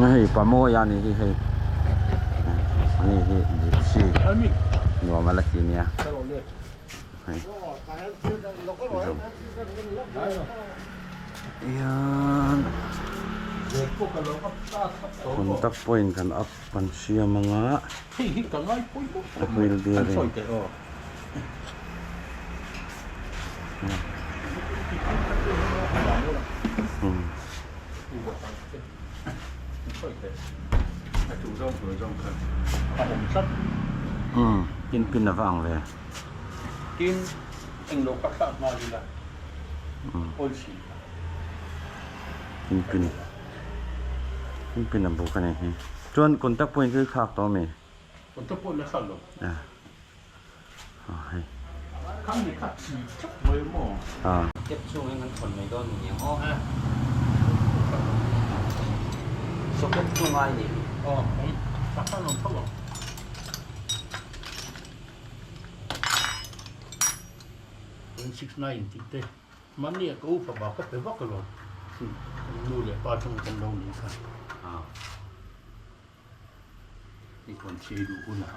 Hei Pamoia anih hi hei ani hi gypsy nuam a la ti nia hei hian contact point kan up kan siam anga a wheel bearing. Tin pin a va ang ve. Tin englo ka thlak nghal ila awl si. Tin pin tin pin a buk a ni hi. Chuan contact point hi thlak tawh ami? Contact point la thlak lo. Hei. Khang ni kha chi tlat mai maw? Step chungin kan thawn mai dawn ni ang aw. Socket chu ngai ni. Aw, awm. Tak khan awm tho ang. 169 tih te mahni a ka upa ba ka pe vak alawm. Kan nu leh pa chunga kan lo nih kha. I tawn chei duh hunah.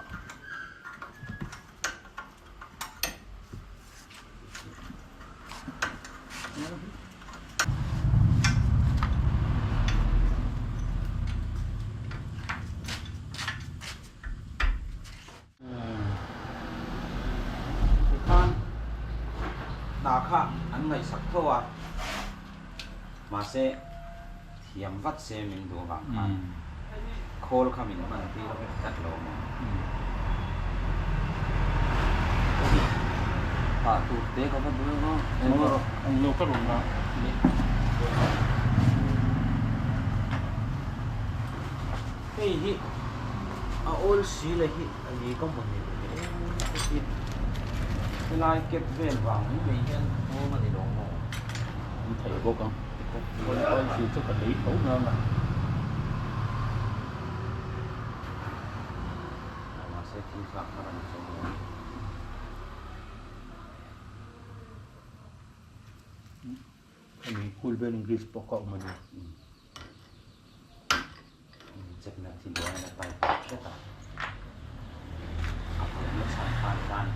Tikhan hna kha an ngaihsak tho a, mahse thiam vat se min duh avang khan khawl kha min hman tir vek tlat lo maw. Hah tur te ka va duh em aw. Englo ka rawn la leh. Hei hi a awl si le hi a ni ka hmu ni em helai cap vel vang mai mai hian a tlawm a ni lo maw? An thei bawk ang. Awl si chu ka lei tho nang a. Mahse thil thlak thar a ni chuang lo. Hemi cool vel English pawh ka awm a ni. Chekna thi buai a pai tak hret a, a pawhna chhan khan khan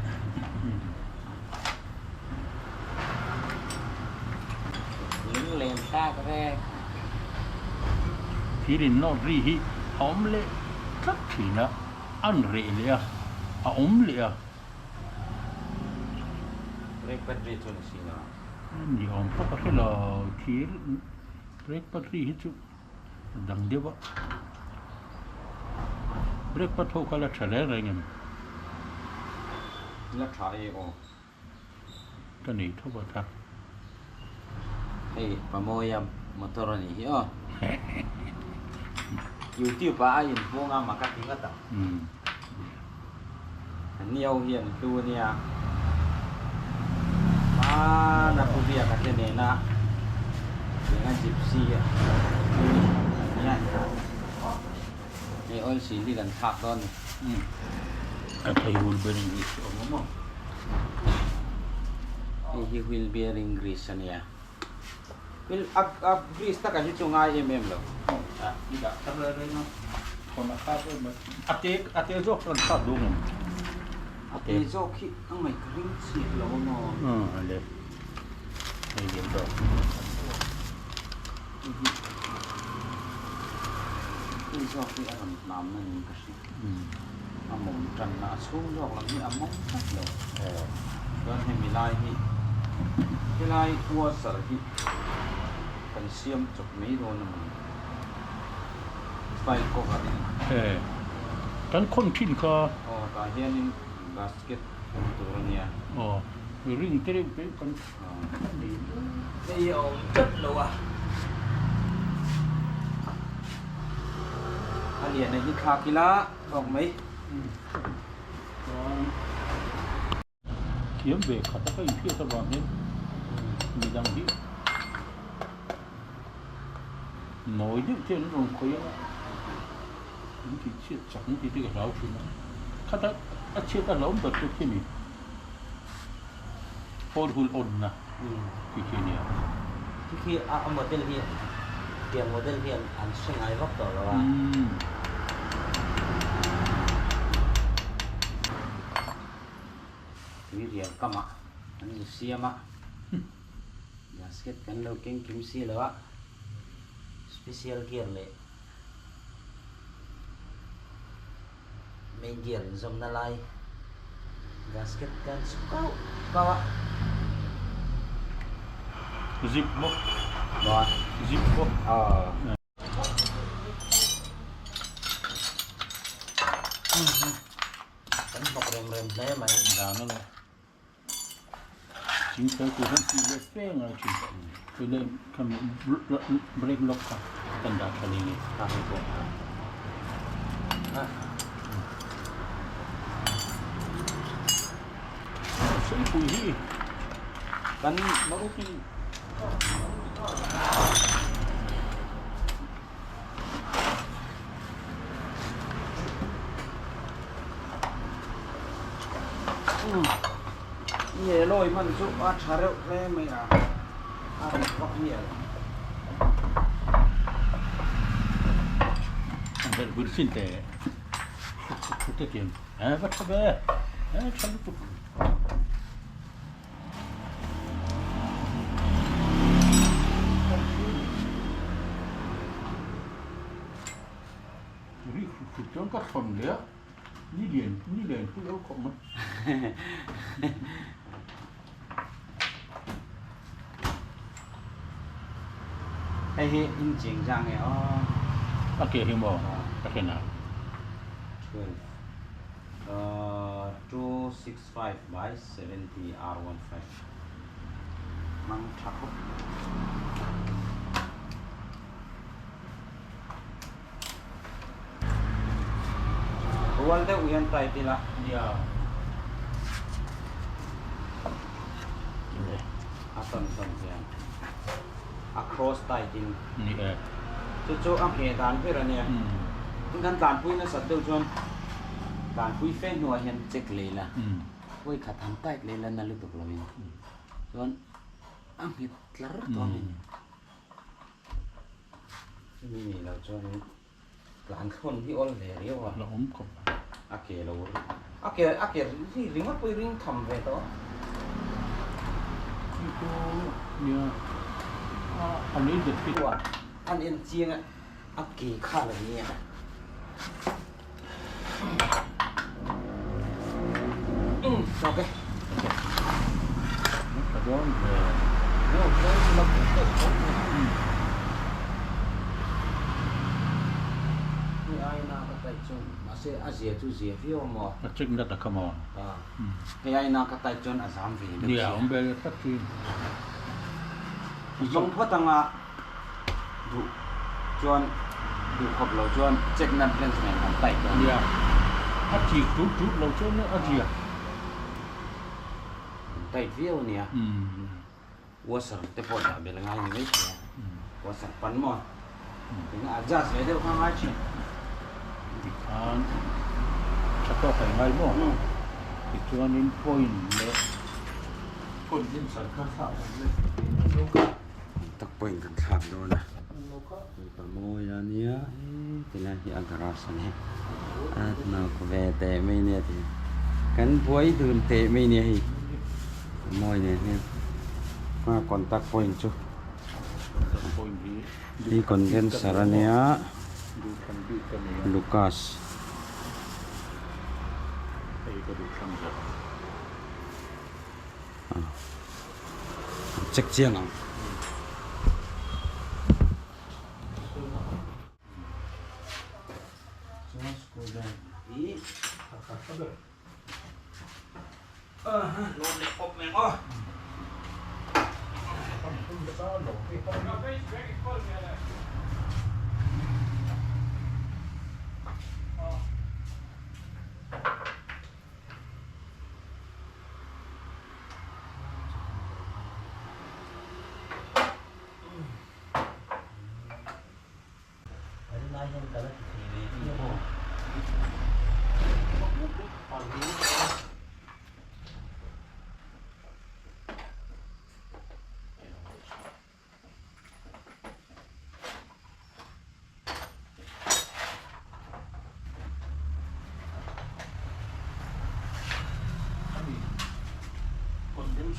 lunglen tak reng. Thir in nawr ri hi a awm leh tlat thin a, an reh leh a, a awm leh a. Brake pad ri chu ni si lo. Ni awm pawh ka hre lo, thir brake pad ri hi chu. A dang deuh a, breakfast ho kha la tha reng reng em? La tha e aw. Ka nei tho a tha. Hei Pamoia motor a nih hi aw. YouTube ah a inhmung a maka ti ngawt ang. Niau hian hlu a nia. Hmana pu biak a te nena enga gypsy a nia hei oil seal hi kan thlak dawn a ni. A thei wheel bearing grease a awm a maw? Hei hi wheel bearing grease a nia. Wheel a a grease taka hi chu ngai em em lo. A i dah thar reng reng a, khawn a khat em mai. A te a te zawk chuan khat duh ngem? A te zawk hi a ngaih ka ring chiah lo a maw? Umm a le. Hei lian zawk. Hei hi hei zawk hi a rawn hnam na niin ka hria. A mawm tanna a chhung zawk lam hi a mawm tlat lo. Chuan hemi lai hi helai washer hi kan siam chawp mai dawn a mawni. Style cover in. E kan khawn thin kha. Aw tah hianin basket awm tur a nia. Aw ring te reuh te kan nei lo. Hei a awm tlat lo a. A lian a hi thlak ila tawk mai. Chuan thiam ve khat a ka inhriat avang hian midang hi nawi deuh te an rawn khawih ang a, an tih chhiat chak ang tih te ka hlau thin a, khata a chhiat a hlauhawm ber chu khi a ni. Phone hun on na khi khi a nia. Khi khi a model hi. Tiang model hi an hre ngai vak tawh lo a. Tui rial kamah an zu siam a, gasket kan lo keng kim si lo a, special gear leh main gear inzawmna lai gasket kan chhu kauh kauh a. Zip bawk. Zip bawk. Kan hnawk rem rem hle mai. Dan a lo. Chingfel tur hian tih leh fe ngai thin. Tuna khami brake lock kha kan dah tha leh ngei. Kha hei pawh. Seipui hi kan Maruti Nge lawi hman chu a tha reuh hle mai a, a rit vak mial. An belh hur chin te te tiang eh va tha ve eh tha lutuk. Ri hrut hrut chuan ka thawn leh a, ni lian ni lian pui lo khawp mai. Hei hi incheng zang nge aw. A ke hi maw ka hre na. 12 2 5 by 70 R 1 5 hmang tha khawp. Rual deuh hian tight ila. Nia. A tawn tawn hian a cross tight in. Ni e. Chu chu a ngheh dan ber a nia. Tin kan tlanpui nasat deuh chuan tlanpui fe hnuah hian check leh ila. Vawi khat han tight leh ila na lutuk lovin. Chuan a nghet tlar tawh a ni. Chumi nih loh chuanin tlan thlawn hi awl ve riau a. La awm khawp. A ke lo a ke a ke ri ringawt pawh i ring tham ve tawh a. Chu chu nia a a lei dat hi. An en chiang a a ke kha lo nia. Ok. Tha dawn ve. Ni ai na ka tai chuan mahse a zia chu zia viau a maw? A check nat a kha maw? Hei ai na ka tai chuan a zam ve deuh sia. Nia awm ve tlat chu. Zawng phawt anga duh chuan duh khawp lo chuan check nat lens nen kan tight dawn. Nia, a chik tut tut lo chuan a zia. Kan tight viau a nia. Washer te pawh dah belh ngai ni mai thei a. Washer pan maw? Eng adjust ve deuh kha ngai thin. Tikhan tha tawk ai ngai maw? Tichuanin point leh point in sarkar thlak ang le. Tak point kan thlak dawn a. Mipa mawi a nia he tilai hi a garage a ni a hnawk ve teh mai nia ti kan buai dun teh mai nia hei mawi nen hian a contact point chu hi condenser a nia Lucas. Check chiang ang. Chuan school bag hi load leh pawp mai ang aw.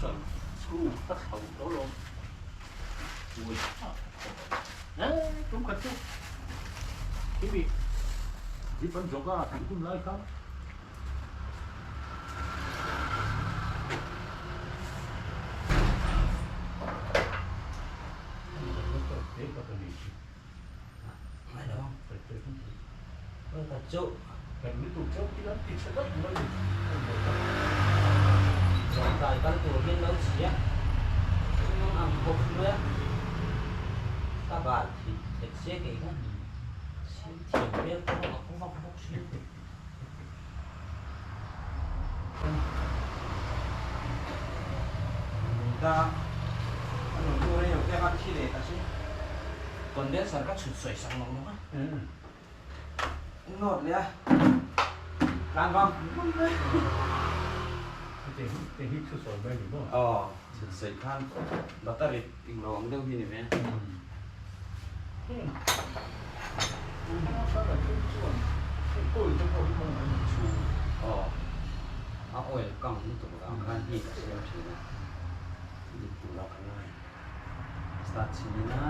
Condenser screw ka thlo lo lawm. Ui a eh tum khat chu khimi zip an zawk a tih hun lai khan Lawngtlai kal tur hian lo chhia chung ang khawp mai a, ka bal thih thek se kei kha siam thiam hmel pawh a pu vak bawk si. Nunta a nun tur a ni a thi leh ta si. Condenser ka chhut sawi sak nawk nawk a. Nawt leh a tlan vang pum mai. Te hi chhut sawi mai ni maw? Aw, chhut sawi khan battery englo ang deuh hi ni ve. Aw, a oil kang lutuk vang khan heat a siam thin a, dik tur a ka ngai. Start chhin a.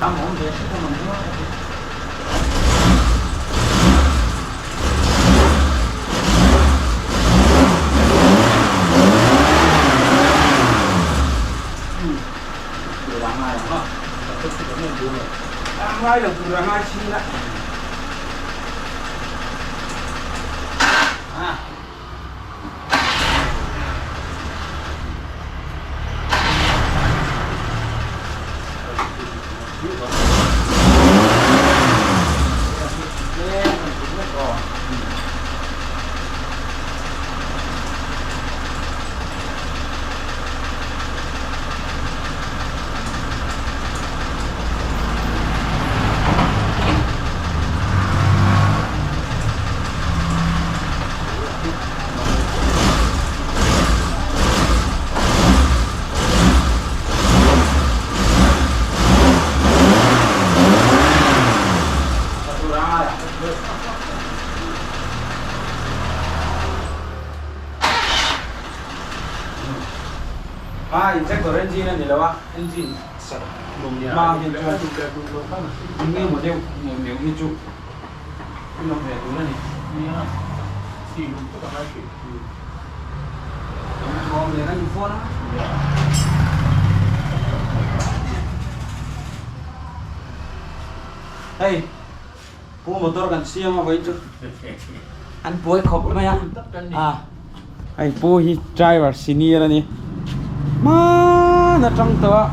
Tam awm ve hret a ni maw ka ti. Ngai lo tur a ngai chin a. Engine a ni lo a, engine sak hma hian chuan eng nge maw deuh neuh neuh hi chu in awm ve tur a ni. Awm nen an inphone a. Hei pu motor kan siam a vawiin chu an buai khawp mai a a hei pu hi driver senior a ni hman atang tawh a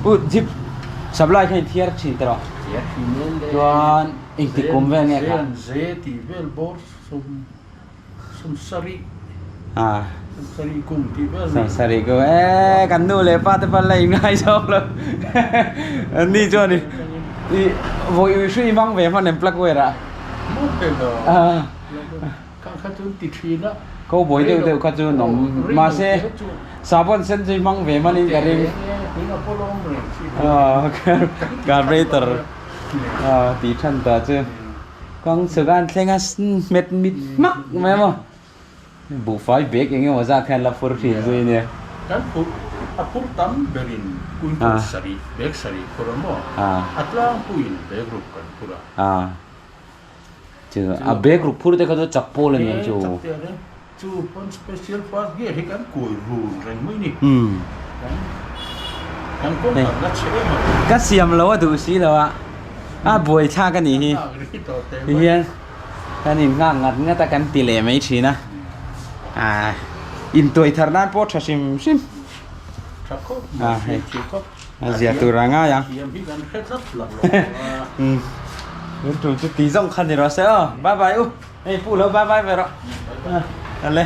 pu jeep supply kha inthiar thin tawh chuan engtik kum vel nge kha Sawmsarih kum e kan nu leh pa te pawh an la inngai zawk lo an ni chuan i vawi ui hrui hmang ve hman em plug wire ah cowboy deuh deuh kha chu an awm mahse sahbawn sen chu i hmang ve hman in ka ring carburetor tih than ta chu. Kawng chhuk a an thleng a hmet mit hmak mai maw buhfai bag eng emaw zat khan la phur thin zui nia. Kan phur a phur tam berin quintal sarih bag sarih phur a maw a tlangpuiin bag ruk kan phur a. Chu a bag ruk phur te kha chu chak pawl a ni ang chu. Chak te a reng chu pawn special fast gear hi kan kuai run reng mai ni. Kan kawng kan la chhe em ang. Ka siam lo a duh si lo a, a buai thlak a nih hi. Ti hian kan in nghak ngat ngat a kan ti leh mai thin a, ah intuai thar nan pawh tha hrim hrim. Tha khawp mai, hei khawp. A zia tur a ngai ang. Thiam hi kan hre tlat lo. Tun tum chu ti zawng kha ni rawh se aw, bye bye u. Hei pu lo bye bye ve rawh. Ale.